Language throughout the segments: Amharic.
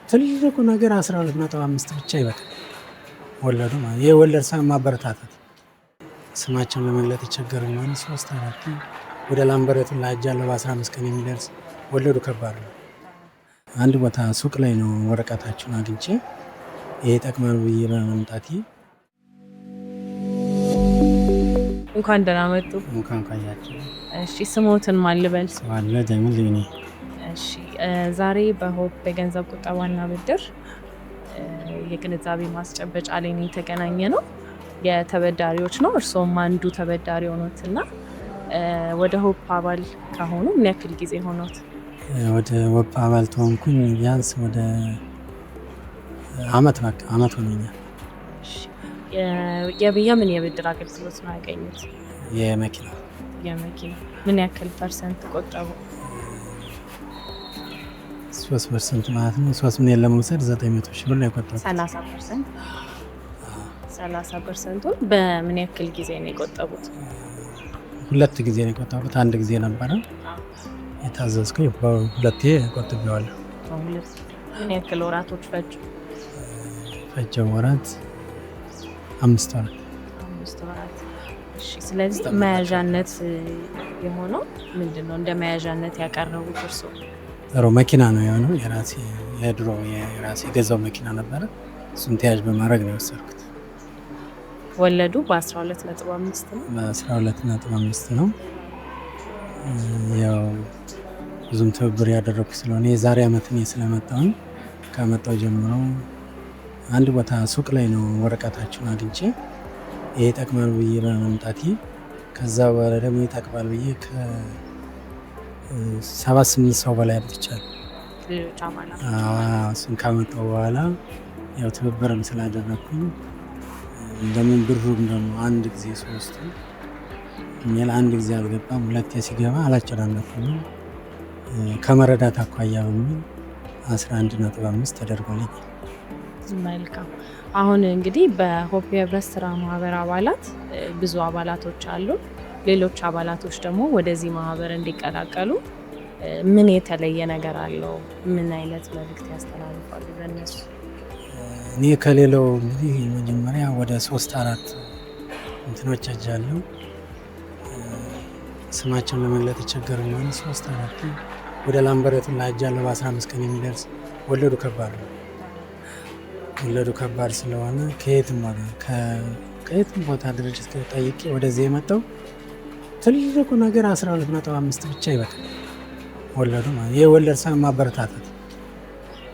ትልቁ ነገር 12.5 ብቻ ይበቃል። ወለዱ ማለት የወለድ ሳይሆን ማበረታታት። ስማቸውን ለመግለጥ ይቸገሩ ሆን ሶስት አራት ወደ ላምበረቱ ላጃለሁ በ15 ቀን የሚደርስ ወለዱ ከባድ ነው። አንድ ቦታ ሱቅ ላይ ነው ወረቀታችሁን አግኝቼ ይሄ ይጠቅማል ብዬ በመምጣቴ። እንኳን ደህና መጡ። እንኳን ቆያችሁ። እሺ፣ ስሞትን ማን ልበል? ዋለ ጀሚል እኔ። እሺ፣ ዛሬ በሆፕ የገንዘብ ቁጠባና ብድር የግንዛቤ ማስጨበጫ ላይ ነው የተገናኘ ነው። የተበዳሪዎች ነው። እርስዎም አንዱ ተበዳሪ ሆኖት እና ወደ ሆፕ አባል ከሆኑ ምን ያክል ጊዜ ሆኖት? ወደ ሆፕ አባል ተሆንኩኝ ቢያንስ ወደ አመት፣ በቃ አመት ሆኖኛል። እሺ፣ የምን የብድር አገልግሎት ነው ያገኙት? የመኪና። የመኪና። ምን ያክል percent ቆጠቡ? 3% ማለት ነው። 3 ሚሊዮን ለመውሰድ 900 ሺህ ብር ነው የቆጠብኩት። 30%። 30%ኡን በምን ያክል ጊዜ ነው የቆጠቡት? ሁለት ጊዜ ነው የቆጠብኩት። አንድ ጊዜ ነበረ የታዘዝኩኝ፣ በሁለቴ ቆጥቤዋለሁ። በሁለት። ምን ያክል ወራቶች ፈጁ? ፈጀው ወራት 5 ወራት። 5 ወራት። እሺ፣ ስለዚህ መያዣነት የሆነው ምንድን ነው? እንደ መያዣነት ያቀረቡት እርስዎ? ጥሩ መኪና ነው የሆነው። የራሴ የድሮ የራሴ የገዛው መኪና ነበረ። እሱን ተያዥ በማድረግ ነው የወሰድኩት። ወለዱ በ12.5 ነው። በ12.5 ነው። ያው ብዙም ትብብር ያደረኩ ስለሆነ የዛሬ ዓመት እኔ ስለመጣሁኝ ከመጣሁ ጀምሮ አንድ ቦታ ሱቅ ላይ ነው ወረቀታችሁን አግኝቼ ይሄ ይጠቅማል ብዬ በመምጣቴ፣ ከዛ በኋላ ደግሞ ይጠቅማል ብዬ ከሰባት ስምንት ሰው በላይ አምጥቻለሁ። ሌሎች አባላት። እሱን ካመጣሁ በኋላ ያው ትብብርም ስላደረግኩኝ እንደምን ብሩም ደግሞ አንድ ጊዜ ሶስቱ ሚል አንድ ጊዜ አልገባም፣ ሁለቴ ሲገባ አላጨናነኩም። ከመረዳት አኳያ በሚል 11.5 ተደርጎልኝ። መልካም። አሁን እንግዲህ በሆፕ የህብረት ስራ ማህበር አባላት ብዙ አባላቶች አሉ። ሌሎች አባላቶች ደግሞ ወደዚህ ማህበር እንዲቀላቀሉ ምን የተለየ ነገር አለው? ምን አይነት መልእክት ያስተላልፋሉ ለእነሱ? እኔ ከሌላው እንግዲህ መጀመሪያ ወደ ሶስት አራት እንትኖች ሄጃለሁ። ስማቸውን ለመግለጥ ይቸገሩ ሆን ሶስት አራት ወደ ላምበረቱ ላጃለሁ በ15 ቀን የሚደርስ ወለዱ ከባድ ነው። ወለዱ ከባድ ስለሆነ ከየትም ቦታ ድርጅት ጠይቄ ወደዚህ የመጣው ትልቁ ነገር 12.5 ብቻ ይበቃል። ወለዱ ማለት የወለድ ሳይሆን ማበረታታት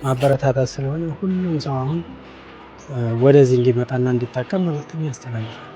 ማበረታታት ስለሆነ ሁሉም ሰው አሁን ወደዚህ እንዲመጣና እንዲጠቀም መልዕክትን ያስተላልፋል።